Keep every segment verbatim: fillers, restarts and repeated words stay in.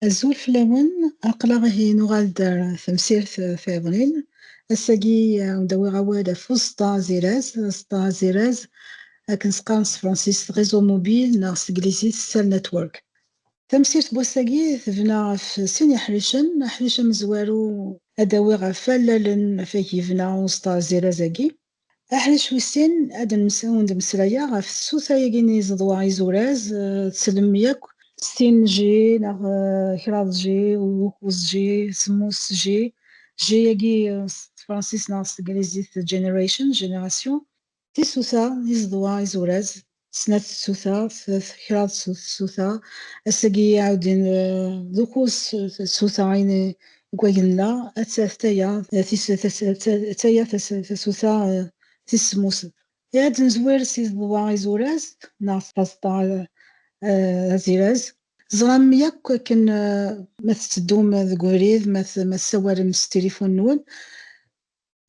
Azul fell-awen, aql-aɣ ihi nuɣal-d ar temsirt tiḍnin. Ass-agi, eh, ad awiɣ awal ɣef uẓeṭṭa aziraz. Aẓeṭṭa aziraz, akken s-qqaren s tefransist, réseau mobile, neɣ s teglizit, cell network. Tamsirt n wass-agi tebna ɣef sin iḥricen. Aḥric amezwaru ad awiɣ ɣef wallalen, ɣef ay yebna uẓeṭṭa aziraz-agi. Aḥric wis sin, ad nmes-, ad wen-d-mmeslayeɣ ɣef tsuta-agi n yiẓeḍwa izuraz, eh, tselem yakk s tin G neɣ, eh, kraḍ G, u kuẓ G, semmus G. G-agi, eh, s tefransist neɣ s teglizit generation, génération. Tisuta, iẓeḍwa izuraz, snat tsuta, t-, t-, kraḍ tsu-, tsuta. Ass-agi iɛawden, eh, d ukuẓ tsuta ayen deg wayen nella, ad ta-, taya, tis-, tas-, ta-, taya tas-, tasuta, eh, tis semmus. Ad nezwir s iẓeḍwa izuraz, neɣ s taseṭṭa, eh, aziraz. Teẓram yakk akken, eh, ma tetteddum deg ubrid, ma t-, ma tessawalem s tilifun-nwen,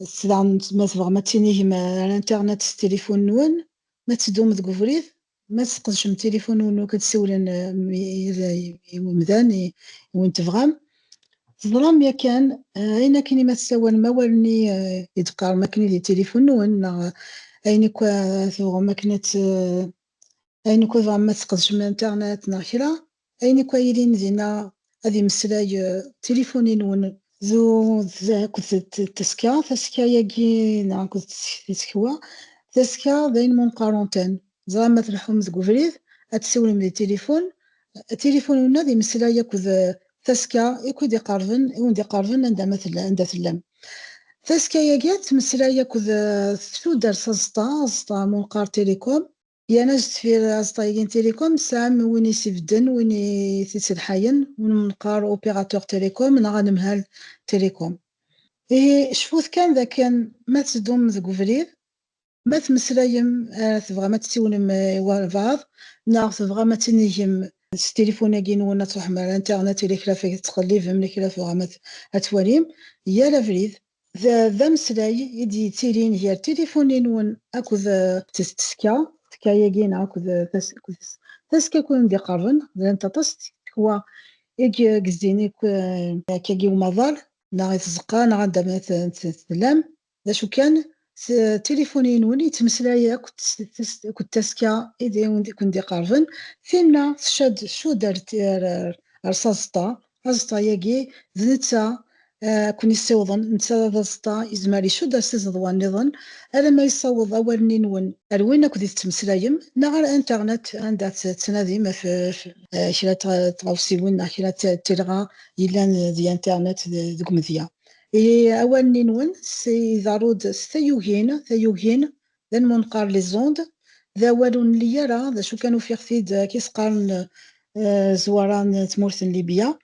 s daɣen ma tebɣam ad tinigem ar internet s tilifun-nwen, ma tetteddum deg ubrid, ma tesqedcem tilifun-nwen ur k-d-siwlen, eh, i, i, i wemdan, i, i win tebɣam. Teẓram yakan, eh, ayen akken i ma tessawalem awal-nni, eh, i d-qqarem akken i di tilifun-nwen, neɣ ayen akk, eh, tebɣam akken ad t-, eh, ayen akk tebɣam ma tesqedcem internet neɣ kra, ayen akk yilin dinna ad imeslay, eh, tilifun-nwen d u-, d, akked t-, taska, taska-agi neɣ akked ts-, tsekwa. Taska d ayen ma nqqar antenne. Ẓra ma tleḥḥum deg ubrid, ad tessiwlem di tilifun. Tilifun-nwen ad imeslay akked, eh, taska i ken-d-iqerben, i wen-d-iqerben anda ma tella, anda tellam. Taska-agi ad tmeslay akked, eh, tudert aẓeṭṭa, aẓeṭṭa ma nqqar télécom. Yerna deffir aẓeṭṭa-agi n télécom, tesɛam win i s-ibedden, win i t-iselḥayen, win ma nqqar opérateur télécom neɣ anemhal télécom. Ihi, cfut kan dakken ma tetteddum deg ubrid, ma tmeslayem, eh, tebɣam ad tessiwlem, eh, i walbeɛḍ, neɣ tebɣam ad tinigem s tilifun-agi-nwen, ad tṛuḥem ar internet, yella kra f-, tettqellibem, yella kra tebɣam ad, ad twalim, yal abrid, d, d ameslay i d-yettilin gar tilifun-nwen akked, eh, tes-, teska, teska-agi neɣ akked, eh, tas-, akked tes-, taska i ken-d-iqerben, llant aṭas tekwa i g-, gezzin i k-, akkagi umaḍal, neɣ i tzeqqa, neɣ anda ma t-, t-, tellam. D acu kan, s tilifun-nwen yettmeslay akked s-, s-, akked taska i d-, i wen-d-, i ken-d-iqerben. Tinna tcad, tcudd ar, ar, ar s aẓeṭṭa. Aẓeṭṭa-agi d netta, eh, ad ken-issiwḍen. Netta d aẓeṭṭa, yezmer icudd ar s iẓeḍwa nniḍen, alamma yessaweḍ awal-nni-nwen ar win akked i tettmeslayem, neɣ ar internet, anda tt-, tettnadim ɣef, ɣef, eh, kra n tɣ-, tɣawsiwin neɣ kra n t-, tilɣa yellan di internet, de-, deg umedya. Ihi awal-nni-nwen s-, iḍerru-d s tayugin, tayugin, d ayen ma nqqar les ondes, d awal ur nelli ara, d acu kan ufiɣ-t-id, eh, akka i s-qqaren, eh, zwaran n tmurt n Libya.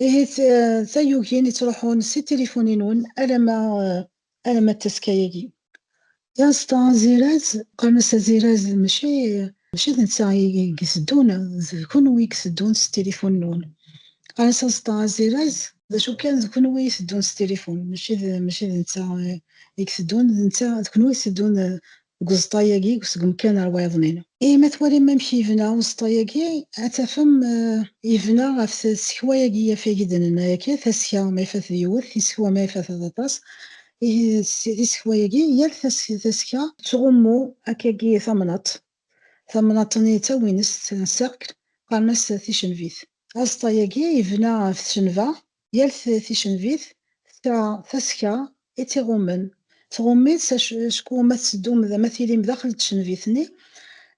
Ihi t-, eh, tayugin yettruḥun si tilifun-nwen alamma, eh, alamma d taska-agi. Aẓeṭṭa aziraz, qqaren-as aziraz, mačči, mačči d netta i, i iteddun, d kunwi i iteddun s tilifun-nwen. Qqaren-as aẓeṭṭa aziraz, d acu kan d kunwi i iteddun s tilifun, mačči d, mačči d netta, eh, i iteddun, d netta, d kunwi i iteddun, eh, deg uẓeṭṭa-agi, seg umkan ar wayeḍnin. Ihi ma twalim amek yebna uẓeṭṭa-agi, ad tafem, eh, yebna ɣef tsekwa-agi, ɣef ay d-nenna yagi, taska ma ifat d yiwet, tisekwa ma ifat d aṭas. Ihi s-, tisekwa-agi, yal tas-, taska tettɣummu akkagi tamnaḍt. Tamnaḍt-nni d tawinest, un cercle, qqaren-as ticenbit. Aẓeṭṭa-agi yebna ɣef tcenba, yal t-, ticenbit tesɛa taska i tt-iɣummen. Tɣumm-itt ac-, acku ma tetteddum d, ma tilim daxel n tcenbit-nni,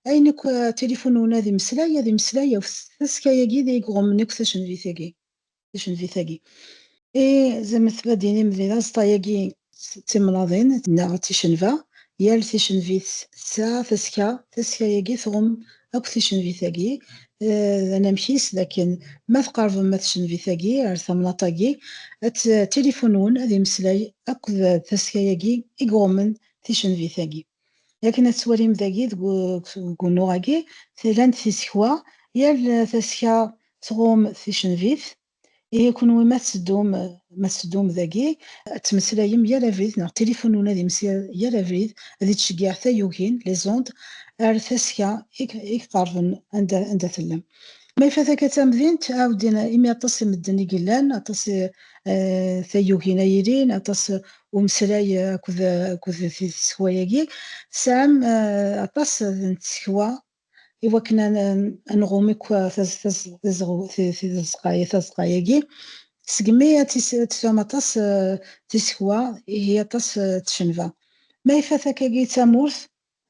ayen akk, eh, tilifun-nwen ad imeslay, ad imeslay ɣef taska-agi i iɣummen akk tacenbit-agi. Ticenbit-agi. I zama tbadin imedya aẓeṭṭa-agi s timnaḍin neɣ ticenba, yal ticenbit tesɛa taska, taska-agi tɣumm akk ticenbit-agi. Eh, d anamek-is, lakin ma tqerbem ma ticenbit-agi ar tamnaḍt-agi, ad t-, tilifun-nwen ad imeslay akked taska-agi i iɣummen ticenbit-agi. Akken ad twalim dagi deg u-, deg unuɣ-agi, llant tisekwa, yal taska tɣumm ticenbit. Ihi kunwi ma tetteddum, ma tetteddum dagi, ad tmeslayem yal abrid, neɣ tilifun-nwen ad imeslay yal abrid, ad ittceggiɛ tayugin, les ondes, ar taska i, i iqerben anda, anda tellam. Ma ifat akka d tamdint, ɛawden imi aṭas n medden i yellan, aṭas, eh, tayugin ay ilin, aṭas umeslay akked, akked tisekwa-agi, tesɛam, eh, aṭas n tsekwa i wakken ad n-, ad nɣum akk taz-, taz-, tazɣu-, ti-, ti-, tazeqqa-, tazeqqa-agi. Segmi ad tis-, ad tesɛum aṭas, eh, tisekwa, ihi aṭas, eh, tcenba. Ma ifat akkagi d tamurt,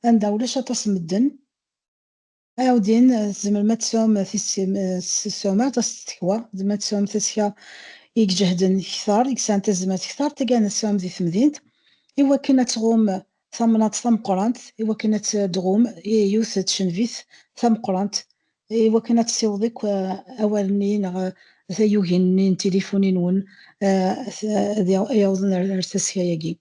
anda ulac aṭas n medden, ɛawdin, eh, tzemrem ad tesɛum, eh, tis-, eh, s-, tesɛum aṭas n tsekwa, tzemrem ad tesɛum tasekka i iǧehden kter, i yesɛan tazmert kter, tagi ad tesɛum di temdint, i wakken ad tɣum tamnaḍt tameqqrant, i wakken ad tɣum i yiwet n tcenbit tameqqrant, i wakken ad tessiweḍ akk, eh, awal-nni neɣ, eh, tayugin-nni n tilifun-nwen, eh, ad, ad yaw-, ad yawḍen ar, ar tasekka-agi.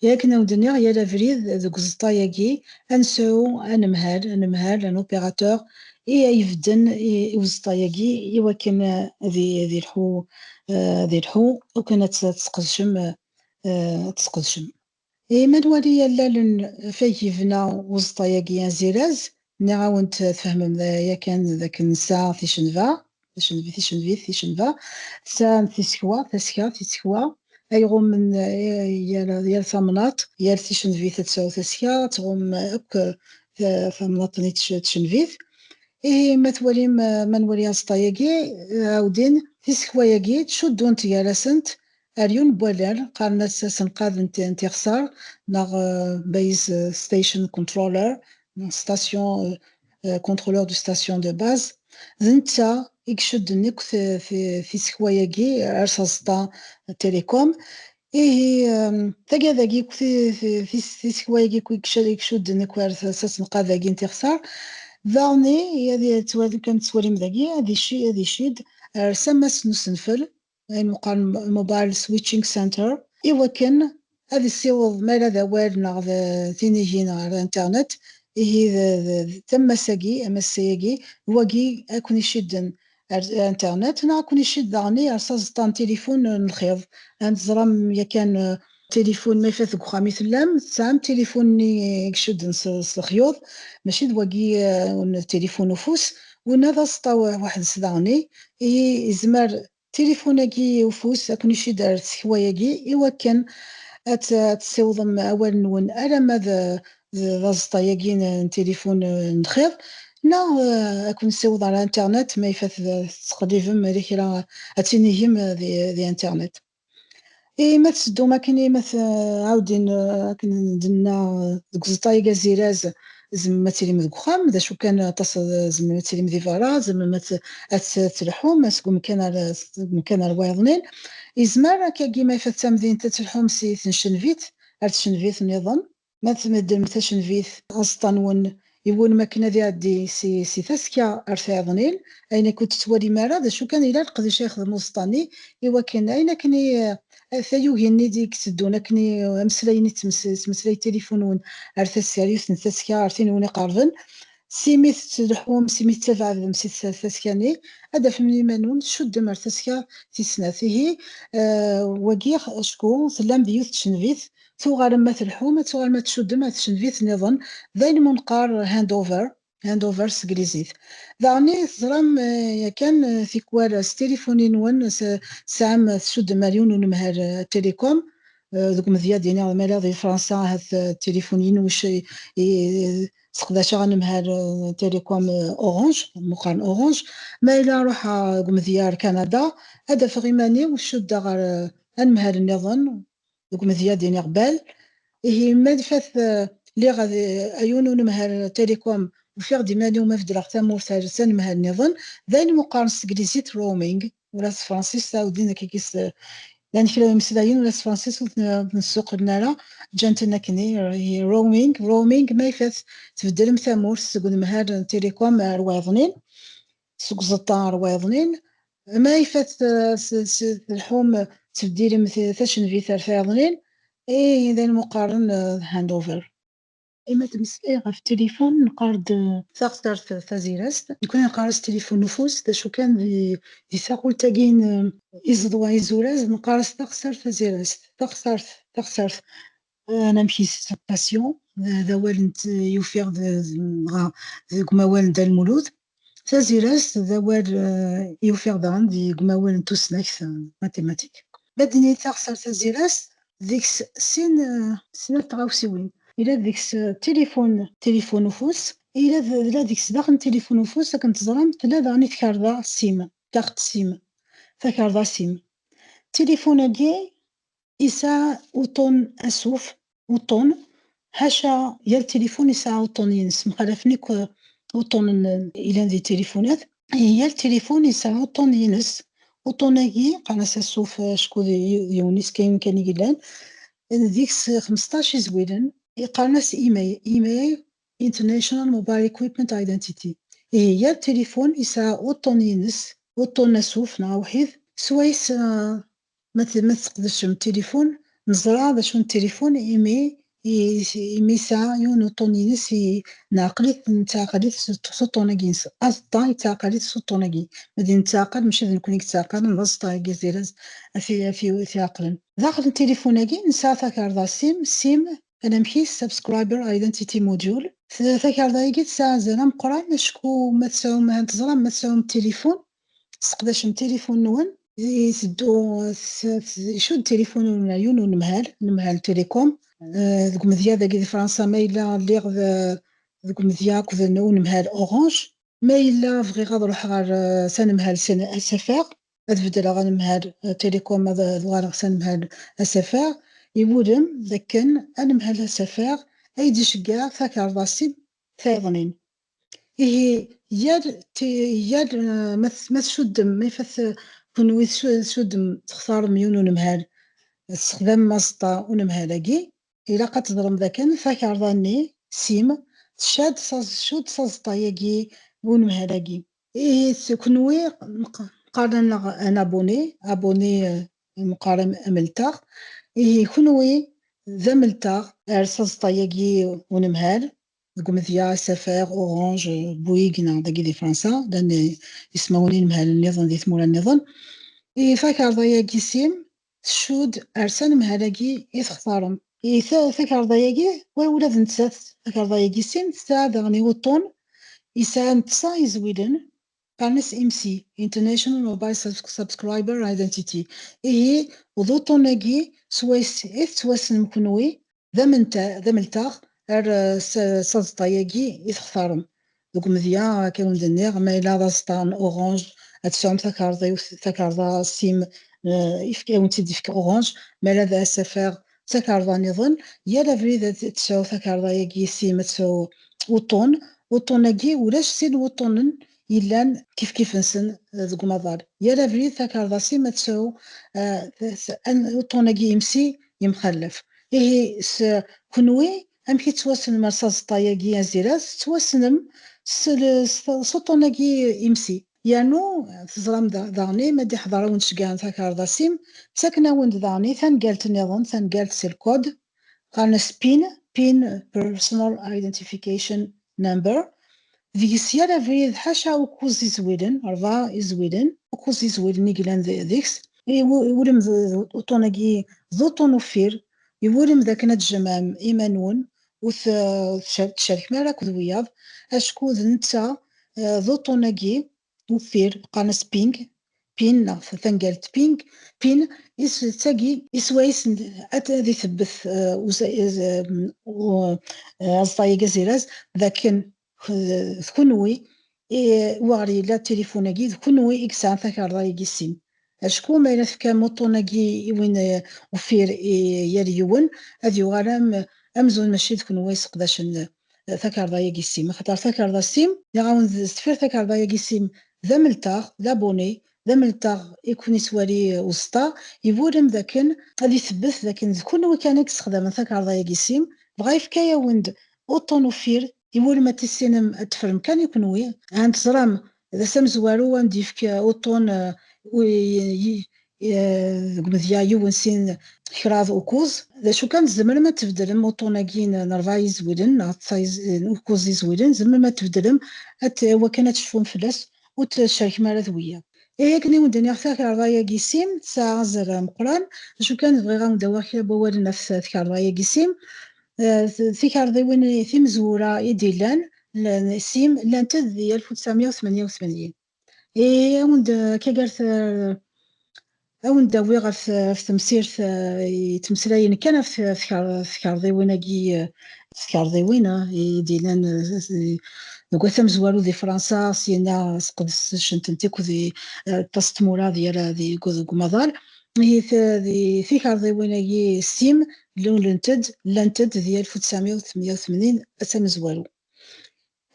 Yak n awen-d-nniɣ, yal abrid deg uẓeṭṭa-agi, ad nesɛu anemhal, anemhal, un opérateur, i ay ibedden i, i uẓeṭṭa-agi, i wakken, eh, ad i-, ad ilḥu, eh, ad ilḥu, akken ad t-, ad tesqedcem, eh, ad tesqedcem. I ma nwali allalen ɣef ay yebna uẓeṭṭa-agi aziraz, nniɣ-awen-t tfehmem da yakan d akken nesɛa ticenba, ticenbi-, ticenbit, ticenba, tesɛa tisekwa, tasekka, tisekwa, ay ɣummen, eh, yal, yal tamnaḍt, yal ticenbit ad tesɛu tasekka, ad tɣumm akk, eh, ta-, tamnaḍt-nni tc-, tcenbit. Ihi ma twalim, eh, ma nwali aẓeṭṭa-agi, eh, ɛawdin, tisekwa-agi ttcuddunt gar-asent ar yiwen n wallal, qqaren-as asenqad n ti-, n tixsar, neɣ, eh, base, eh, station controller, neɣ station, eh, eh, contrôleur de station de base. D netta i icudden akk ti-, ti-, tisekwa-agi ar taẓeṭṭa Télécom. Ihi, em, tagad-agi akk ti-, ti-, tis-, tisekwa-agi akk i ic-, i icudden akk ar t-, s asenqad-agi n tixsar. Daɣen, i-, ad yettwali, kan tettwalim dagi, ad ici-, ad icid ar tama-s n usenfel, ayen meqqar mobile switching center, i wakken ad issiweḍ ma yella d awal neɣ d tinigin ɣer internet, ihi d, d, d tammas-agi, amassay-agi, d wagi ad ken-icudden ar internet, neɣ ad ken-icudd daɣen ar taẓeṭṭa n tilifun n lxiḍ. Ad teẓram yakan, eh, tilifun ma ifat deg uxxam i tellam, tesɛam tilifun-nni i icudden s, s lexyuḍ, mačči d wagi, eh, n tilifun ufus, winna d aẓeṭṭa wa-, waḥed-s daɣen, ihi izmer tilifun-agi ufus ad ken-icudd ar tsekwa-agi, i wakken ad t-, ad tessiwḍem awal-nwen alamma d, d, d aẓeṭṭa-agi n, n tilifun, eh, n lxiḍ, neɣ, eh, ad ken-issiweḍ ar internet, ma ifat d, tettqellibem ala kra ad tinigem di, di internet. I ma tseddum akken, i ma t-, ɛawdin, eh, akken d-nenna, eh, deg uẓeṭṭa-agi aziraz, tzemrem ad tilim deg uxxam, d acu kan aṭas, eh, tzemrem ad tilim di berra, tzemrem ad t-, ad t-, telḥum seg umkan ar, seg umkan ar wayeḍnin. Yezmer akkagi ma ifat tamdint ad telḥum si tcenbit ar tcenbit nniḍen. Ma tmeddlem tacenbit, aẓeṭṭa-nwen, iwulem akken ad iɛeddi si, si tasekka ar tayeḍnin, ayen akk ur tettwalim ara, d acu kan yella leqdic ay yexdem uẓeṭṭa-nni, i wakken ayen akken i, eh, tayugi-nni i d-itteddun, akken i, eh, ameslay-nni yettmes-, yettmeslay tilifun-nwen ar tas-, ar yiwet n tasekka, ar tin-nwen iqerben, simi tettleḥum, simi tettabeɛdem si tas-, tasekka-nni, ad tafem iman-nwen tcuddem ar tasekka tis snat. Ihi, eh, wagi acku tellam di yiwet n tcenbit, tuɣalem ma telḥum, ad tuɣalem ad tcuddem ar tcenbit nniḍen. D ayen umi neqqar handover, handover s teglizit. Daɣen i teẓram, eh, yakan, eh, tikwal s tilifun-nwen, s-, tesɛam, eh, tcuddem ar yiwen unemhal, eh, Télécom, eh, deg umedya d-iniɣ, ma yella di Fransa, ahat, eh, tilifun-inu ic-, i, i, seqdaceɣ anemhal, eh, Télécom, eh, Orange, meqqar Orange. Ma yella ruḥeɣ deg umedya ar Kanada, ad afeɣ iman-iw cuddeɣ ar, eh, anemhal nniḍen, deg umedya d-iniɣ Bell. Ihi, ma d fat, eh, lliɣ ad, a yiwen unemhal Télécom, ufiɣ-d iman-iw ma beddleɣ tamurt ar s anemhal nniḍen, d ayen meqqaren s teglizit roaming, ula s tefransist, ɛawden akkagi s, llan kra n imeslayen, ula s tefransist ur ten-, ur ten-ssuqlen ara, ǧǧan-ten akken i, i roaming. Roaming, ma ifat tbeddlem tamurt seg unemhal n Télécom ar wayeḍnin, seg uẓeṭṭa ar wayeḍnin, ma ifat, eh, s, s, telḥum, tbeddilem t-, tacenbit ar tayeḍnin, eh, d ayen meqqaren, eh, handover. Imi ad tmeslay ɣef tilifun, neqqar-d, eh, taɣsert tazirast. Nekkni neqqar-as tilifun ufus, d acu kan di, di taɣult-agi n, eh, iẓeḍwa izuraz, neqqar-as taɣsert tazirast. Taɣsert, taɣsert, eh, anamek-is, passion, d, d awal n t-, yufiɣ d, d, dɣa deg umawal n Dda Lmulud. Tazirast d awal, eh, i ufiɣ daɣen deg umawal n tusnakt, eh, mathématique. Ma d-nini taɣsert tazirast, deg-s sin, eh, snat tɣawsiwin. Yella deg-s, eh, tilifun, tilifun ufus, yella d-, yella deg-s daxel n tilifun ufus, akken teẓram, tella daɣen i tkarḍa sim, carte sim, takarḍa sim. Tilifun-agi yesɛa uṭṭun asuf, uṭṭun, ḥaca yal tilifun yesɛa uṭṭun-ines, mxalafen akk uṭṭunen yellan di tilifunat. Yal tilifun yesɛa uṭṭun-ines, uṭṭun-agi qqaren-as asuf acku d y-, yiwen-is kan, kan i yellan, deg-s xmesṭac izwilen, qqaren-as imay, imay, International Mobile Equipment Identity. Ihi yal tilifun yesɛa uṭṭun-ines, uṭṭun asuf neɣ awḥid, swayes, ah, ma t-, ma tesqedcem tilifun, neẓra d acu n tilifun imi, i-, imi yesɛa yiwen uṭṭun-ines i-, neɛqel-it, nettɛaqal-it s, s uṭṭun-agi-ines. Aẓeṭṭa yettɛaqal-it s uṭṭun-agi. Ma d nettɛaqal, mačči d nekkni i yettɛaqalen, d aẓeṭṭa-agi ziraz a t-, a t-, a t-iɛeqlen. Daxel n tilifun-agi nesɛa takarḍa sim, sim, anamek-is subscriber identity module. T-, takarḍa-agi tesɛa azal ameqqran acku ma tesɛum, ha teẓram, ma tesɛum tilifun, tesseqdacem tilifun-nwen, iteddu, t-, t-, icudd tilifun-nwen ar yiwen unemhal, anemhal Telecom. Eh, deg umedya dagi di Fransa, ma yella lliɣ d-, deg umedya akked unemhal Orange, ma yella bɣiɣ ad ruḥeɣ ɣer, eh, s anemhal s-, S F R, ad beddleɣ anemhal, eh, Telecom, ad, ad uɣaleɣ s anemhal S F R, iwulem d akken anemhal S F R ay d-iceggeɛ takarḍa sim tayeḍnin. Ihi, yal ti-, yal, eh, ma t-, ma tcuddem, ma ifat, eh, kunwi tcu-, tcuddem, textarem yiwen unemhal, tessexdamem aẓeṭṭa unemhal-agi, ilaq ad teẓrem dakken takarḍa-nni, sim, tcad s aẓ-, tcudd s aẓeṭṭa-agi n unemhal-agi. Ihi s-, kunwi q-, qqaren-aneɣ un abonné, abonné, eh, meqqar am-, amelteɣ. Ihi kunwi d amelteɣ ar s aẓeṭṭa-agi n unemhal, deg umedya S F R, Orange, Bouygues, neɣ dagi di Fransa, llan, eh, ismawen inemhalen nniḍen di tmura nniḍen. Ihi takarḍa-agi sim, tcudd ar s anemhal-agi i textarem. I ta-, takarḍa-agi, wa ula d nettat, takarḍa-agi sim, tesɛa daɣen i uṭṭun, yesɛa ṭṭsa izwilen, qqaren-as I M S I, International Mobile Subs-, Subscriber Identity. Ihi, d uṭṭun-agi swayes i tettwassnem kunwi, d amenta-, d amelteɣ ar, eh, s-, s aẓeṭṭa-agi i textarem. Deg umedya, akka wen-d-nniɣ, ma yella d aẓeṭṭa n Orange, ad tesɛum takarḍa-, takarḍa sim, eh, yefk-, ad wen-tt-id-yefk Orange, ma yella d S F R, d takarḍa niḍen, yal abrid ad tesɛu takarḍa-agi sim, ad tesɛu uṭṭun. Uṭṭun-agi, ulac sin wuṭṭunen yellan kifkif-nsen, eh, deg umaḍal. Yal abrid takarḍa sim ad tesɛu, eh, s-, an-, uṭṭun-agi I M S I yemxallaf. Ihi, s-, kunwi, amek i tettwassnem ar s aẓeṭṭa-agi aziraz? Tettwassnem s, s, s uṭṭun-agi I M S I. Yernu, teẓram da-, daɣen, ma d-iḥḍer a wen-d-ceggɛen takarḍa sim, ttaken-awen-d daɣen tangalt nniḍen, tangalt s lkod, qqaren-as pin, pin, Personal Identification Number. Deg-s yal abrid ḥaca ukuẓ izwilen, rebɛa izwilen, ukuẓ izwilen i yellan d-, deg-s. Iwu-, iwulem d, d uṭṭun-agi d uṭṭun uffir, iwulem d akken ad tjemɛem iman-nwen, ur t-, tcer-, tcerkem ara akked wiyaḍ, acku d netta, eh, d uṭṭun-agi uffir, qqaren-as ping, pin, neɣ t-, tangalt ping, pin, is-, d tagi, iswayes n-, ad, ad itebbet, eh, uza-, eh, u-, eh, aẓeṭṭa-agi aziraz, d akken, eh, d kunwi, eh, wa ɣer yella tilifun-agi, d kunwi i yesɛan takarḍa-agi sim. Acku ma yella tefkam uṭṭun-agi i win, eh, uffir i yal yiwen, ad yuɣal am-, amzun mačči d kunwi i yesseqdacen, eh, takarḍa-agi sim. Axaṭer takarḍa sim, nniɣ-awen d-, deffir takarḍa-agi sim, d amelteɣ, d abonné, d amelteɣ i ken-ittwali, eh, uẓeṭṭa, iwulem d akken ad itebbet d akken d kunwi kan i yessexdamen takarḍa-agi sim, dɣa yefka-yawen-d uṭṭun uffir, iwulem ad tissinem ad teffrem kan i kunwi. Ahat teẓram, d ass amezwaru ad d-yefk uṭṭun, eh, u-, i-, i-, eh, deg umedya yiwen, sin, kraḍ, ukuẓ. D acu kan, tzemrem ad tbeddlem uṭṭun-agi n, n rebɛa yizwilen neɣ ṭṭsa yiz-, n ukuẓ yizwilen, tzemrem ad tbeddlem, ad t-, wakken ad tecfum fell-as, ur tcerkem ara d wiyaḍ. Ihi akken i wen-d-nniɣ, takarḍa-agi sim tesɛa azal ameqqran. D acu kan, bɣiɣ ad wen-d-awiɣ kra n wawalen ɣef tkarḍa-agi sim. Eh, t-, tikarḍiwin timezwura i d-illan, sim, llant-d di alef u tesɛemya u tmenya u tmanyin. I awen-d, akka gar t-, awen-d-awiɣ ɣef, ɣef temsirt, eh, yettmeslayen kan ɣef t-, tker-, tkerḍiwin-agi, eh, tkerḍiwin, eh, i d-yellan, eh, deg wat amezwaru di Fransa, syenna sqedcent-tent akk di, eh, aṭas n tmura di, ara di, deg, deg umaḍal. Ihi t-, di tikerḍiwin-agi sim, lulent-d, llant-d di alef u tesɛemya u tmenya u tmanyin at amezwaru.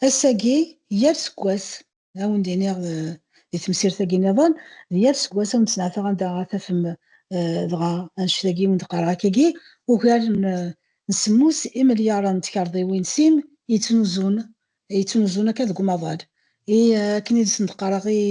Ass-agi, yal seg wass, ad wen-d-iniɣ, eh, di temsirt-agi nniḍen, d yal seg wass ad wen-d-sneɛteɣ anda ara tafem, eh, dɣa annect-agi i wen-d-qqareɣ akkagi, ugar n, eh, n semmus imelyaren n tkerḍiwin sim yettnuzun, yettnuzun akka deg umaḍal. I, eh, akken i d-sen-d-qqareɣ i,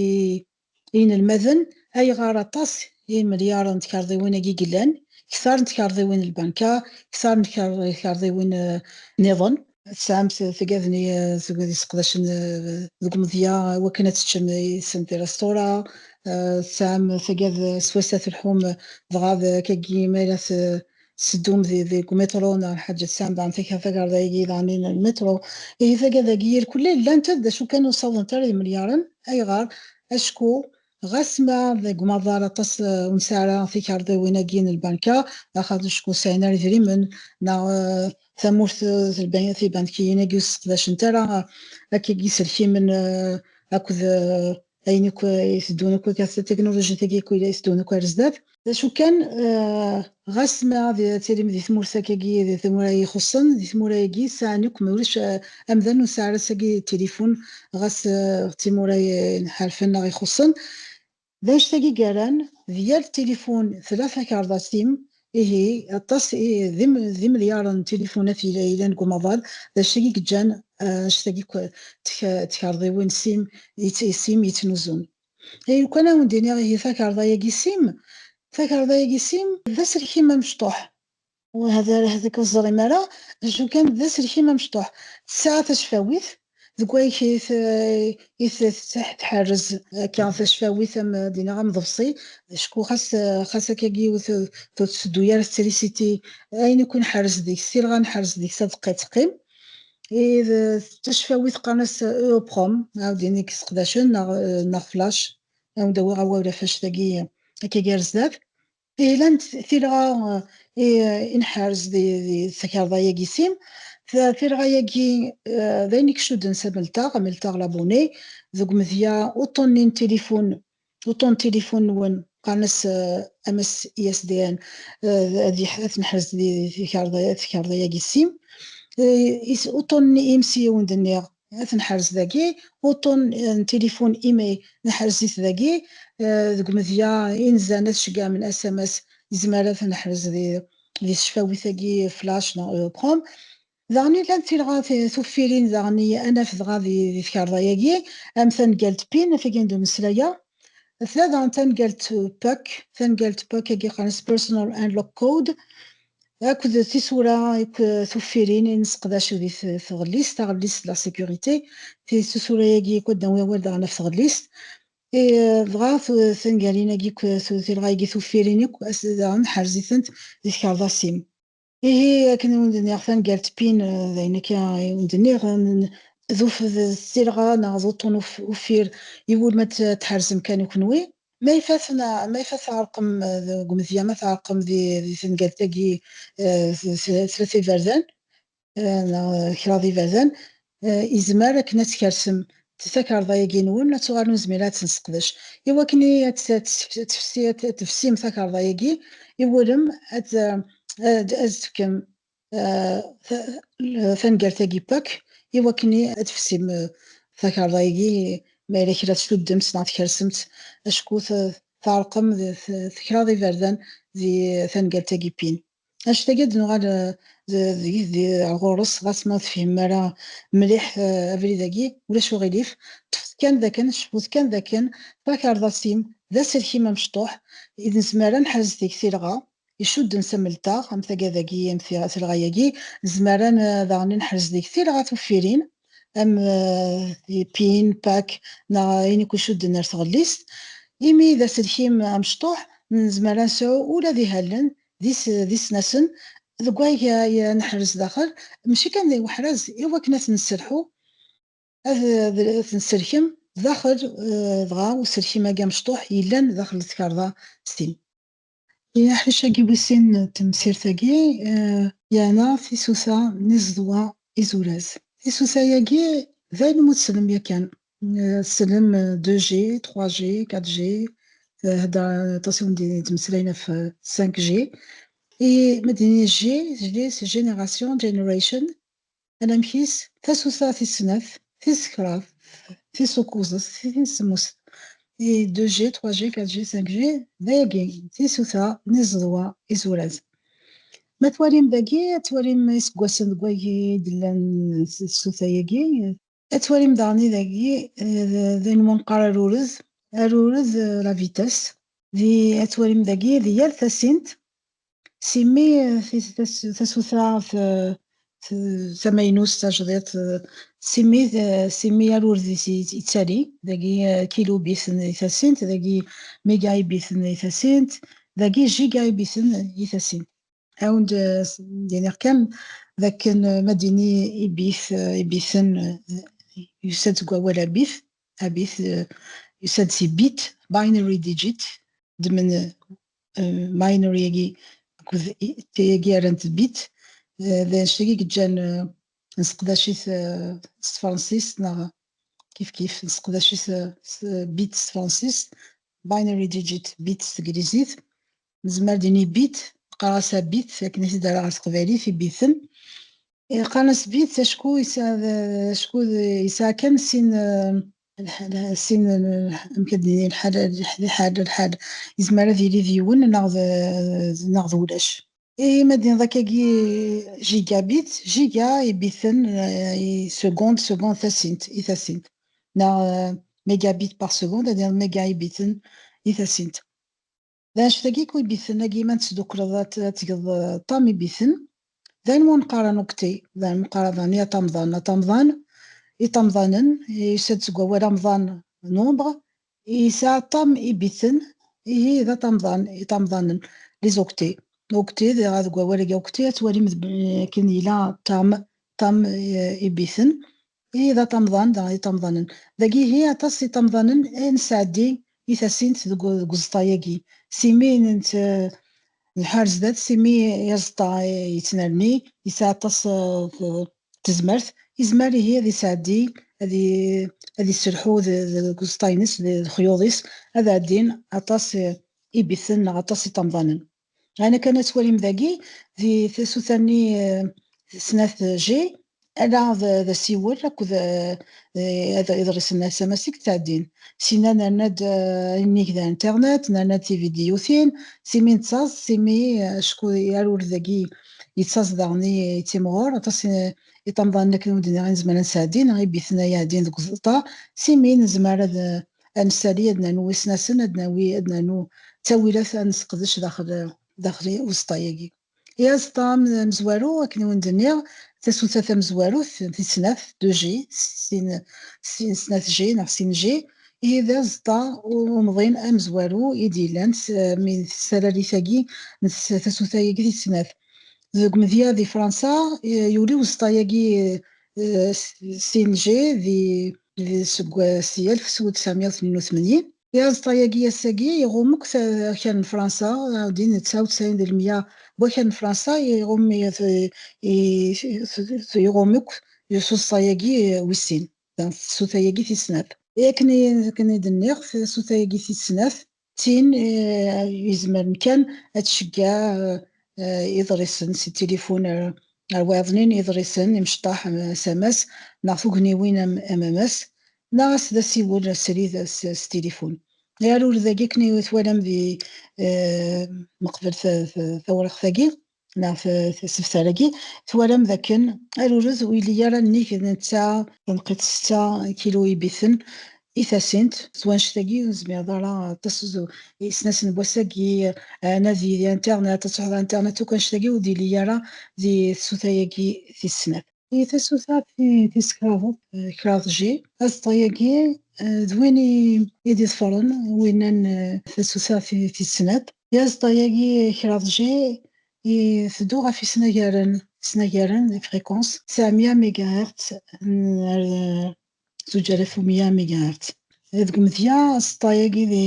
i yinelmaden, ayɣer aṭas imelyaren n tkerḍiwin-agi i yellan, kter n tkerḍiwin n lbanka, kter n tker-, tkerḍiwin, eh, nniḍen. Tesɛamt tigad-nni, eh, seg wid yesseqdacen, eh, deg umedya, eh, wakken ad teččem yis-sen di restaurant, eh, tesɛam tigad, eh, s wass ad telḥum, eh, dɣa d akkagi ma yella t-, tseddum di, deg umitru neɣ lḥaǧa, tesɛam daɣen tig-, takerḍa-agi daɣen n lmitru. Ihi tagad-agi irkelli llant-d, d acu kan ur ssawḍent ara d imelyaren. Ayɣer? Acku ɣas ma deg umaḍal aṭas, eh, ur nesɛi ara tikerḍiwin-agi n lbanka, axaṭer acku ur sɛin ara idrimen, neɣ, eh, tamurt, eh, tiban-, tibankiyin-agi ur sseqdacent ara, eh, akkagi iselkimen, eh, akked, eh, ayen akk, eh, iteddun akk, akka, tatiknulujit-agi akk iteddun akk ar zdat. D acu kan, eh, ɣas ma d tilim di tmurt akkagi, di tmura ixuṣṣen, di tmura-agi sɛan akk, ma ulac, eh, amdan ur nesɛi ara ass-agi tilifun, ɣas, eh, d timura, eh, nḥerfen neɣ ixuṣṣen. D annect-agi i yerran, di yal tilifun tella takerḍa sim, ihi, aṭas, i, d im-, d imelyaren n tilifunat yella-, yellan deg umaḍal, d acu i yeǧǧan, eh, annect-agi k-, tk-, tkerḍiwin sim, yet-, sim yettnuzun. Lukan ad wen-d-iniɣ ihi takerḍa-agi sim, takerḍa-agi sim d aselkim amecṭuḥ. Ur hada, hada ur teẓrim ara, acu kan d aselkim amecṭuḥ. Tesɛa tacfawit, deg wayek i t-, i t-, tḥerrez akka tacfawit am, d-iniɣ am ḍebsi, acku xas, xas akkagi ur t-, ur tetteddu ara trisiti, ayen akk nḥerrez deg-s, tilɣa nḥerrez deg-s ad teqqim, teqqim. I d tacfawit qqaren-as EEPROM, ɛawdin i yesseqdacen, neɣ, neɣ flash. Ad wen-d-awiɣ awal ɣef annect-agi, akka gar zdat. Ihi llant tilɣa, eh, i, i nḥerrez di, di takerḍa-yagi sim. Ta-, tilɣa-yagi, eh, d ayen i icudden s ameltaɣ, ameltaɣ labonné, deg umedya uṭṭun-nni n tilifun, uṭṭun n tilifun-nwen, qqaren-as, eh, M S I S D N, eh, ad yeḥ-, ad t-neḥrez di, di tikerḍa-, tikerḍa-yagi sim. Eh, is-, uṭṭun-nni I M C I wen-d-nniɣ, ad t-neḥrez dagi, uṭṭun, eh, n tilifun email neḥrez-it dagi, eh, deg umedya inzan ad ceggɛemen S M S, yezmer ad t-neḥrez di, di tecfawit-agi flash neɣ EEPROM. Daɣen i llant tilɣa t-, tuffirin daɣen i ad naf dɣa di, di tkerḍa-agi, am tangalt pin, tagi n d-umeslaya, tella daɣen tangalt PUC, tangalt PUC-agi qqaren-as Personal Unlock Code, akked tisura, akked tuffirin i nesseqdac di t-, tɣellist, taɣellist de la sécurité, tisura-agi akk ad d-nawi awal daɣen ɣef tɣellist. I, dɣa tu-, tangalin-agi akk, tu-, tilɣa-agi tuffirin akk, as-, daɣen nḥerz-itent di tkerḍa sim. Ihi, akken i wen-d-nniɣ, tangalt pin, eh, d ayen akka i wen-d-nniɣ, n-, d uf-, d tilɣa neɣ d uṭṭun uf-, uffir, iwulem ad t-, tḥerzem kan i kenwi. Ma ifat na-, ma ifat tɛerqem, eh, deg umedya, ma tɛerqem di, di tengalt-agi, eh, s-, s-, tlata iberdan, eh, neɣ kra d iberdan, eh, izmer akken ad tkersem takerḍa-agi-nwen, ad tuɣalem ur nezmir ara ad tt-nesseqdec. Iwakken i ad t-, ad t-, ad tefsi-, ad tefsim takerḍa-agi, iwulem ad, eh, ad, ad tefkem, eh, ta-, tangalt-agi pakk, iwakken i ad tefsim, eh, takerḍa-agi, ma yella kra tcuddemt neɣ tkersemt, acku t-, tɛerqem d t-, kraḍ iberdan di tangalt-agi pin. Annect-agi ad nuɣal, eh, d, d, d, ar ɣur-s, ɣas ma ur tefhimem ara mliḥ, eh, abrid-agi, ulac uɣilif. Ṭṭfet kan dakken, cfut kan dakken, takerḍa sim d aselkim amecṭuḥ i nezmer ad neḥrez deg tilɣa icudden s ameltaɣ, am tagad-agi, am ti-, tilɣa-agi, nezmer ad n-, daɣen ad neḥrez deg tilɣa tuffirin, am, eh, pin, pak, neɣ ayen akk icudden ar tɣellist. Imi d aselkim amecṭuḥ, nezmer ad nesɛu ula d ihallen d is-, d isnasen, deg wayeg ay neḥrez daxel, mačči kan d uḥraz, i wakken ad t-nesselḥu, ad, ad, ad ten-tselkem daxel, eh, dɣa uselkim-agi amecṭuḥ yellan daxel n tkarḍa sin. Iḥic-agi wis sin n temsirt-agi, eh, yeɛna tisuta n iẓeḍwa izuraz. Tisuta-agi d ayen umi tsellem yakan. Eh, tsellem, eh, deux G, trois G, quatre G, eh, hedder aṭas i wen-d-yettmeslayen ɣef, eh, cinq G. I ma d-nini G, G, c'est génération, generation. Anamek-is, tasuta tis snat, tis kraḍ, tis ukuẓet, tis semmuset. I deux G, trois G, quatre G, cinq G, d ayagi, tisuta n iẓeḍwa izuraz. Ma twalim dagi, ad twalim iseggasen deg wagi i d-llan tsuta-agi. Ad twalim daɣen dagi, eh, d ayen umi neqqar arured. Arured, eh, la vitesse. Di, ad twalim dagi, di yal tasint, simi, eh, tis-, tas-, tasuta, eh, t-, tamaynut, tajdiṭ, eh, simi, eh, simi arured i s-, i yettali, dagi, eh, kilobit i tasint, dagi, méga i bit i tasint, dagi, giga i bit i tasint. Ad wen-d-iniɣ kan d akken, eh, ma d-nini ibit, eh, ibiten, eh, yusa-d seg wawal abit, abit, eh, yusa-d si bit, binary digit, ddmen, eh, binary-agi akked i-, tayagi rrant bit, eh, d anect-agi i yeǧǧan, eh, nesseqdac-it, eh, s tefransist neɣ kif kif, nesseqdac-it, eh, s bit s tefransist, binary digit bit s teglizit. Nezmer ad d-nini bit, neqqar-as abit, akken i t-id-rreɣ ɣer teqbaylit, ibiten. Eh, qqaren-as bit acku yesɛa, acku yesɛa kan sin, eh, lḥ-, lḥ-, sin, eh, amek ad d-nini, lḥal, lḥal, lḥal. Yezmer ad yili d yiwen neɣ d, neɣ d ulac. I ma d-niniḍ akkagi gigabit, giga ibiten, eh, i seconde, seconde tasint, i tasint. Neɣ, eh, mégabit par seconde, ad d-niniḍ méga ibiten i tasint. D anect-agi akk ibiten-agi, ma tesdukleḍ ad t-, ad tgeḍ, eh, ṭam ibiten. D ayen umi neqqar un octet, d ayen umi neqqar daɣen aṭamḍan. Aṭamḍan, iṭamḍanen, yusa-d seg wawal amḍan, nombre, yesɛa ṭam ibiten, ihi d aṭamḍan, iṭamḍanen, les octets. Octet, dɣa deg wawal-agi octet, ad twalim d, akken yella ṭam, ṭam, eh, ibiten. Ihi d aṭamḍan, dɣa iṭamḍanen. Dagi ihi aṭas iṭamḍanen i nesɛeddi i tasint deg u-, deg uẓeṭṭa-agi. Simi nent-, nḥar zdat, simi aẓeṭṭa yettnerni, yesɛa aṭas, eh, t-, tezmert, yezmer ihi ad isɛeddi, ad i-, ad isselḥu d, d, deg uẓeṭṭa-ines, d, d lexyuḍ-is, ad ɛeddin aṭas, eh, ibiten neɣ aṭas iṭamḍanen. Ɛni kan ad twalim dagi, di tasuta-nni, eh, snat G, ala d, d asiwel akked, eh, eh, ad, iḍrisen n asamas i yettɛeddin. Sina nerna-d, eh, nnig d internet, nerna-d tividyutin, simi nettaẓ, simi, eh, acku arured-agi yettaẓ daɣen i, yettimɣur, aṭas, eh, iṭamḍanen akken ur d-nniɣ i nezmer ad nesɛeddi, neɣ ibiten ay iɛeddin deg uẓeṭṭa, simi nezmer ad, eh, ad nessali, ad nernu isnasen, ad nawi, ad nernu ttawilat ad nesseqdec daxel, daxel uẓeṭṭa-agi. I aẓeṭṭa am-, amezwaru, akken i wen-d-nniɣ, tasuta tamezwarut, tis snat, deux G, sin, sin snat G neɣ sin G, ihi d aẓeṭṭa u-, umḍin amezwaru i d-yellan s, mi, s talalit-agi n s-, tasuta-agi tis snat. Deg umedya di Fransa, eh, yuli uẓeṭṭa-agi, eh, s-, sin G di, di, seg, eh, si alef u tesɛemya u tnin u tmanyin. Aẓeṭṭa-agi ass-agi iɣumm akk ta-, akal n Fransa, ɛawdin tesɛa u tesɛin di lemya n wakal n Fransa, iɣumm i, i, i, iɣumm akk s uẓeṭṭa-agi, eh, wis sin. Tasuta-agi tis snat. Akken i, akken i d-nniɣ, tasuta-agi tis snat, d tin, eh, izemren kan ad tceggeɛ, eh, iḍrisen si tilifun, eh, ar wayeḍnin iḍrisen imecṭaḥ, eh, s amas, neɣ tugniwin am, am amas, neɣ as d asiwel srid s, s tilifun. Arured-agi akken i twalam di, eh, meqbel ta-, ta-, tawriqt-agi, neɣ t-, t-, asebter-agi, twalam dakken arured ur yelli ara nnig netta, tanqiḍt setta kilu ibiten i tasint, s wanect-agi ur nezmireḍ ara aṭas, isnasen n wass-agi, eh, anadi di internet, ad truḥeḍ internet, akk anect-agi ur d-yelli ara di tsuta-agi tis snat. I tasuta ti-, tis kraḍ, eh, kraḍ G, aẓeṭṭa-agi, eh, d win i, i d-iḍefren, winna n, eh, tasuta ti-, tis snat. I aẓeṭṭa-agi kraḍ G, iteddu ɣef isnagaren, isnagaren, les fréquences, tesɛemya mégahertz, n, eh, zuǧ alaf u meyya mégahertz. Deg umedya, aẓeṭṭa-agi di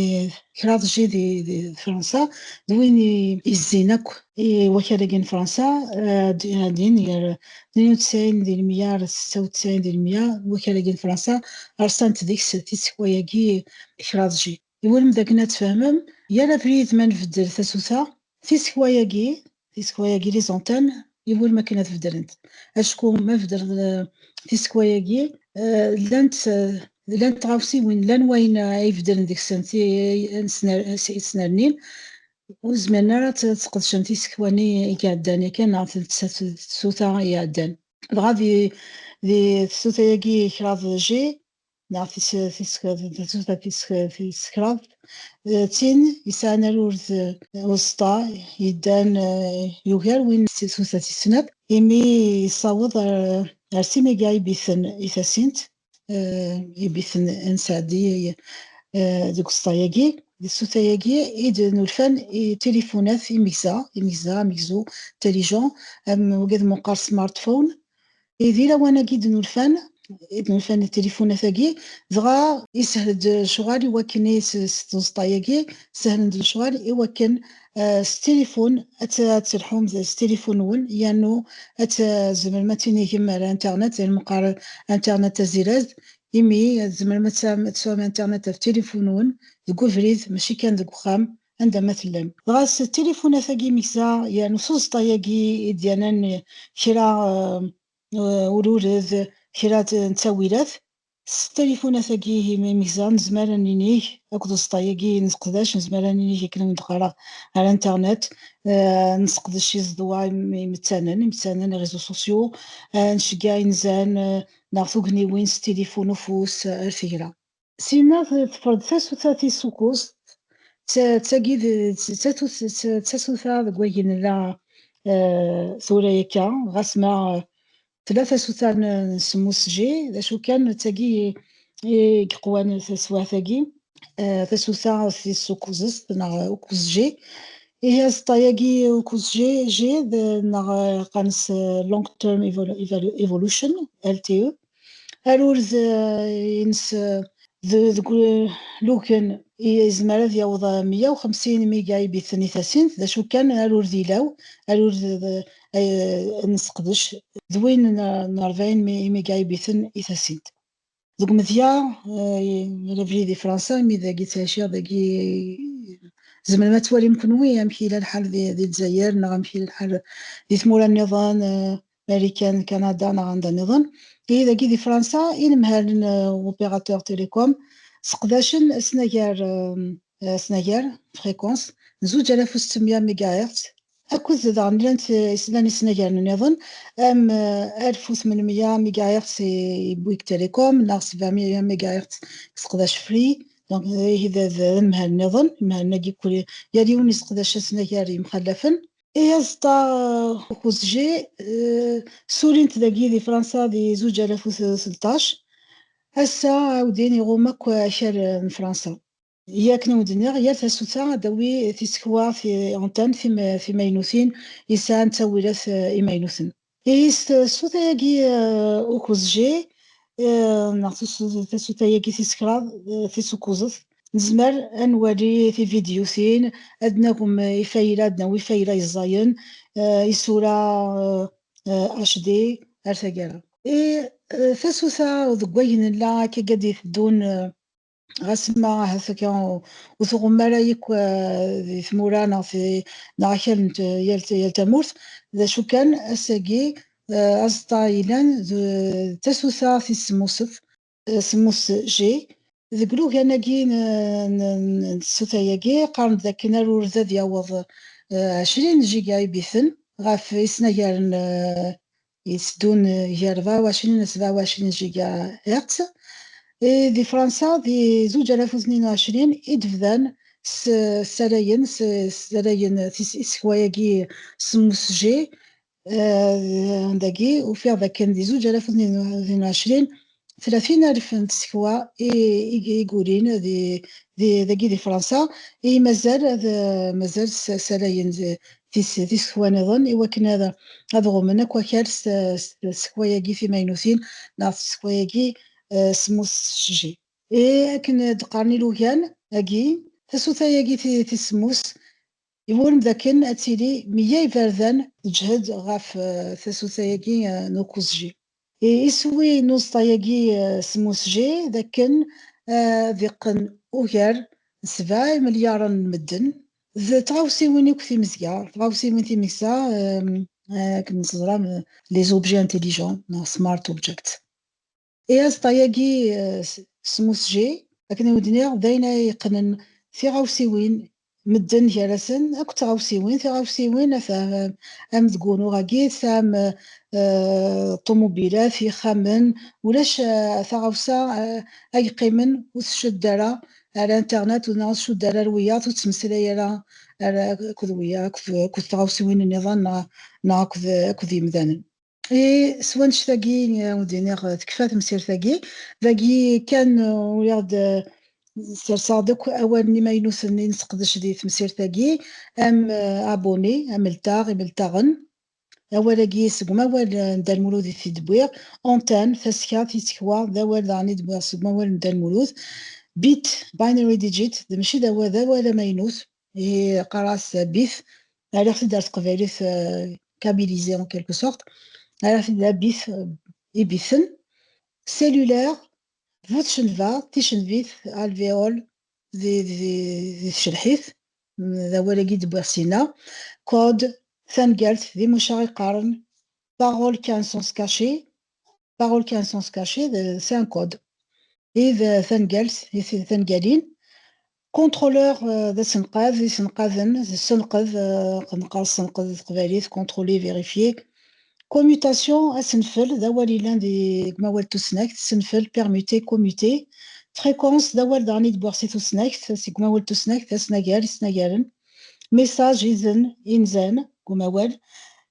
kraḍ G di, di Fransa, d win i, izzin akk i wakal-agi n Fransa, eh, d-, din gar tnin u tesɛin di lmeyya ar setta u tesɛin di lmeyya, wakal-agi n Fransa, rṣant deg-s tisekwa-agi kraḍ G. Iwulem d akken ad tfehmem, yal abrid ma nbeddel tasuta, tisekwa-agi, tisekwa-agi, les antennes, iwulem akken ad beddlent. Acku ma beddleḍ, eh, tisekwa-agi, eh, llant, eh, llant tɣawsiwin, llan wayen, eh, ay beddlen deg-sen ti-, eh, sner-, s-, snernin, ur zmiren ara ad t-, ad sqedcen tisekwa-nni i iɛeddan yakan, neɣ t-, t-, tsuta i iɛeddan. Dɣa di, di tsuta-agi kraḍ G, neɣ tis-, tis-, tsuta tis-, tis kraḍ, eh, d tin yesɛan arurd, eh, uẓeṭṭa yeddan, eh, yugar win s tsuta tis snat, imi yessaweḍ ar, ar sin mega ibiten i tasint, eh, ibiten n sɛeddi, eh, deg uẓeṭṭa-agi, di tsuta-agi i d-nulfan i tilifunat imegza, imegza, amegzu, intelligent, am wigad meqqar smartphone, i di lawan-agi d-nulfan, i d-nulfan tilifunat-agi, dɣa yeshel-d lecɣal i wakken i s-, s tẓeṭṭa-agi, sehlen-d lecɣal i wakken, eh, s tilifun ad t-, ad telḥum s tilifun-nwen, yernu ad tzemrem ad tinigem ar internet, ayen meqqar internet azirazt, imi ad tzemrem ad tesɛem, ad tesɛum internet ɣef tilifun-nwen, deg ubrid, mačči kan deg uxxam, anda ma tellam. Dɣa s tilifunat-agi imegza, yernu s uẓeṭṭa-agi i d-yernan kra, eh, eh, urured, kra n ttawilat. S tilifunat-agi imegza nezmer ad ninig, akked uẓeṭṭa-agi nesseqdac, nezmer ad ninig akken i d-qqareɣ ar internet, eh, nesseqdec iẓeḍwa im-, imettanen, imettanen, les réseaux sociaux, eh, nceggeɛ inzan, eh, neɣ tugniwin s tilifun ufus, eh, ar tegra. Sina t-, teffeɣ-d tasuta tis ukuẓ, d ta-, d tagi d, d ta-, d tasuta deg wagi nella, eh, tura akka, ɣas ma, eh, tella tasuta n, n semmus G, d acu kan, d tagi i, i yeqwan taswiɛt-agi, eh, tasuta tis ukuẓet, neɣ ukuẓ G. Ihi aẓeṭṭa-agi ukuẓ G, G, d, neɣ, eh, qqaren-as, eh, long term evolu-, evolu-, evolution, L T E. Arurd, eh, ines, eh, d-, deg u-, lugen i-, yezmer ad yaweḍ, eh, meyya u xemsin mega ibiten i tasint, d acu kan, arurd ilaw, arurd, eh, eh, nesseqdec, d win n, n rebɛin mi-, mega ibiten i tasint. Deg umedya, eh, i-, abrid di Fransa, imi dagi ttɛiciɣ, dagi tzemrem ad twalim kenwi amek yella lḥal di, di Lezzayer, neɣ amek yella lḥal di tmura nniḍen, eh, Marikan, Kanada, neɣ anda nniḍen. Ihi dagi di Fransa, inemhalen, eh, opérateur télécom, seqdacen asnagar, eh, asnagar, fréquence, n zuǧ alaf u settemya mégahertz, akked daɣen llant, eh, llan isnagaren nniḍen, am, eh, alef u tmenmya mégahertz i, i Bouygues Telecom, neɣ sebɛemya mégahertz i seqdac Free. Donc, ihi d, d, d anemhal nniḍen, imhalen-agi kul, yal yiwen iseqdac asnagar yemxallafen. Ihi aẓeṭṭa, eh, ukuẓ G, eh, ssulin-t dagi di Fransa di zuǧ alaf u tleṭṭac. Ass-a, ɛawden iɣum akk akal, eh, n Fransa. Yak akken i wen-d-nniɣ, yal tasuta ad d-tawi tisekwa, ti-, antennes tim-, timaynutin, yesɛan ttawilat, eh, imaynuten. Ihi s tasuta-agi, eh, ukuẓ G, eh, neɣ tus-, tasuta-agi tis kraḍ, eh, tis ukuẓet, nezmer ad nwali tividyutin, ad nagem ifayla, ad nawi ifayla yeẓẓayen, eh, isura, eh, eh, H D ar taggara. I, eh, tasuta deg wayen nella akka gad iteddun, eh, ɣas ma ahat akka ur, ur tuɣem ara yakk, eh, di tmura neɣ ti-, neɣ akal n t-, yal t-, yal tamurt, d acu kan, ass-agi, eh, aẓeṭṭa yellan d tasuta tis semmuset, eh, semmus G. Deg lugan-agi n, n, n tsuta-agi, qqaren-d dakken arurd ad yaweḍ, eh, ɛecrin giga ibiten ɣef isnagaren, eh, itteddun, eh, gar rebɛa u ɛecrin ar sebɛa u ɛecrin gigahertz. Eh, di Fransa, di zuǧ alaf u tnin u ɛecrin i d-bdan s-, ssalayen, s-, ssalayen tis-, isekwa-agi semmus G, eh, dagi, ufiɣ dakken di zuǧ alaf u tnin u ɛecrin, tlatin alef n tsekwa i, i, i yulin di, di, dagi di Fransa, i mazal ad, mazal s-, ssalayen di, tis-, tisekwa niḍen i wakken ad, ad ɣummen akk akal s, s tsekwa-agi timaynutin neɣ s tsekwa-agi, eh, semmus G. I akken d-qqaren ilugan-agi, tasuta-agi ti-, tis semmus, iwulem dakken ad tili meyya iberdan teǧhed ɣef, eh, tasuta-agi, eh, n ukuẓ G. I iswi n uẓeṭṭa-agi, eh, semmus G, d akken, eh, ad iqqen ugar n sebɛa imelyaren n medden, d tɣawsiwin akk timezga, tɣawsiwin timegsa, eh, eh, akken teẓram, eh, les objets intelligents, neɣ smart objects. I aẓeṭṭa-agi, eh, s-, semmus G, akken i wen-d-nniɣ, d ayen ay yeqqnen tiɣawsiwin, medden gar-asen, akk tɣawsiwin, tiɣawsiwin, ata, am deg unuɣ-agi, tesɛam, eh, ṭumubilat, ixxamen, ulac, eh, taɣawsa, eh, ay yeqqimen ur tcudd ara ar internet, ur tcudd ara ar wiyaḍ, ur tettmeslay ara, ara akked wiyaḍ, akked, akked tɣawsiwin nniḍen, neɣ, neɣ akked, akked yimdanen. I s wanect-agi, eh, ur d-iniɣ, eh, tekfa temsirt-agi. Dagi kan, eh, uriɣ-d, eh, serseɣ-d akk awalen imaynuten i nesseqdec di temsirt-agi, am, eh, abonné, ameltaɣ, imeltaɣen. Awal-agi seg umawal, eh, n Dda Lmulud i t-id-wwiɣ. Antenne, tasekka, tisekwa, d awal daɣen i d-wwiɣ seg umawal n Dda Lmulud. Bit, binary digit, d mačči d awal, d awal amaynut. I qqar-as bit, rriɣ-t-id ar teqbaylit, euh, kabilisé en quelque sorte. Rriɣ-t-id d abit, euh, ibiten. Cellulaire, bu tcenva, ticenvit, alvéole, di, di, di tcelḥit, d awal-agi d-wwiɣ sina. Code, tangalt, di muca iqqaren, parole qui a un sens caché, parole qui a un sens caché, de, c'est un code. I d tangalt, i t-, tangalin. Contrôleur, euh, d asenqad, isenqaden, d ssenqed, euh, neqqar ssenqed di teqbaylit, contrôler, vérifier. Commutation, asenfel, d awal yellan di, deg umawal n tusnakt, senfel, permuter, commuter. Fréquence, d awal daɣen i d-wwiɣ si tusnakt, seg umawal n tusnakt, asnagar, isnagaren. Message, izen, inzan, deg umawal.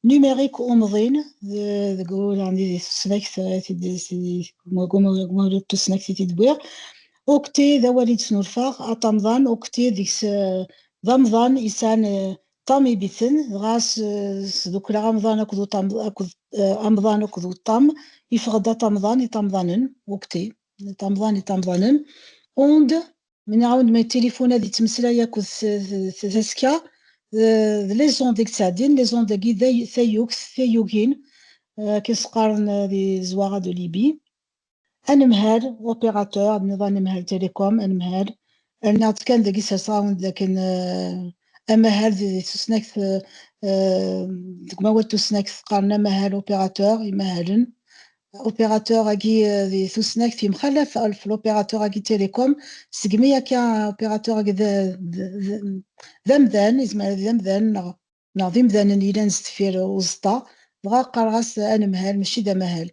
Numérique, umḍin, d-, deg, yeɛni, di tusnakt, eh, tid-, si-, deg umawal n tusnakt i t-id-wwiɣ. Octet, d awal i d-snulfaɣ, aṭamḍan, octet deg-s, eh, d amḍan yesɛan, eh, ṭam ibiten, dɣa s-, sdukleɣ amḍan akked uṭam-, akked, eh, amḍan akked uṭam, yeffeɣ-d aṭamḍan, iṭamḍanen, octet, aṭamḍan, iṭamḍanen. Onde, mi nɛawed ma tilifun ad yettmeslay akked t-, t-, t-, tasekka, d, d les ondes i yettɛeddin, les ondes-agi d ay-, tayugt, tayugin, eh, akken s-qqaren, eh, di zwaɣa de Libye. Anemhal, opérateur, nniḍ anemhal télécom, anemhal. Rniɣ-d kan dagi serseɣ-awen-d dakken, eh, amahal di, di tusnakt, eh, eh, deg umawal n tusnakt qqaren amahal opérateur, imahalen. Opérateur-agi, eh, di tusnakt yemxalaf ɣef l'opérateur-agi télécom, segmi akka opérateur-agi d, d, d, d amdan, yezmer ad d amdan neɣ, neɣ d imdanen yellan sdeffir uẓeṭṭa, dɣa qqareɣ-as anemhal, mačči d amahal.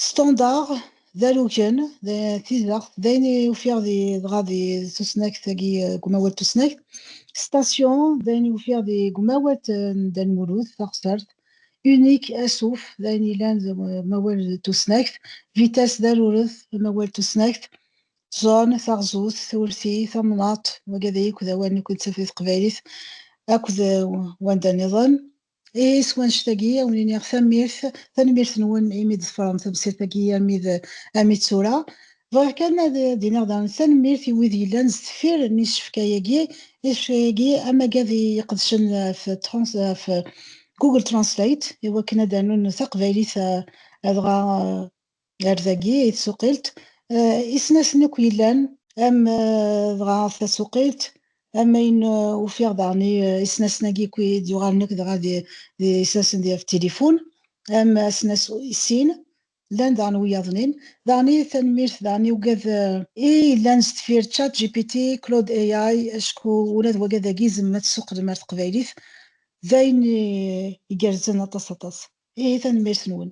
Standard, d alugen, d tizeɣt, d ayen i ufiɣ di, dɣa di tusnakt-agi, eh, deg umawal n tusnakt. Station, d ayen i ufiɣ di, deg umawal n Dda Lmulud, taɣsert. Unique, asuf, d ayen yellan deg umawal n tusnakt. Vitesse, d aruret, amawal n tusnakt. Zone, taɣzut, turti, tamnaḍt, wagad-agi akk d awalen i ken-ttaf di teqbaylit, akked, eh, wanda nniḍen. I s wanect-agi, a wen-iniɣ tanemmirt, tanemmirt-nwen imi d-tefrem tamsirt-agi armi d, armi d tura. Bɣiɣ kan ad d-iniɣ daɣen tanemmirt i wid yellan sdeffir n isefka-agi, isefka-agi amagad i iqedcen ɣef trans-, ɣef Google Translate, i wakken ad d-rnun taqbaylit, eh, dɣa, eh, ar dagi, i tsuqilt. Eh, isnasen akk yellan, am, eh, dɣa tasuqilt, am ayen, eh, ufiɣ daɣen i, eh, isnasen-agi akk i d-yuɣalen akk dɣa di, di isnasen di, ɣef tilifun, am asnas sin, llan daɣen wiyaḍnin. Daɣen i tanemmirt daɣen i ugad, eh, i yellan sdeffir ChatGPT, Claude A I, acku ula d wagad-agi izemmer ad t-tessuqlem ar teqbaylit. D ayen i, igerrzen aṭas, aṭas. Ihi tanemmirt-nwen.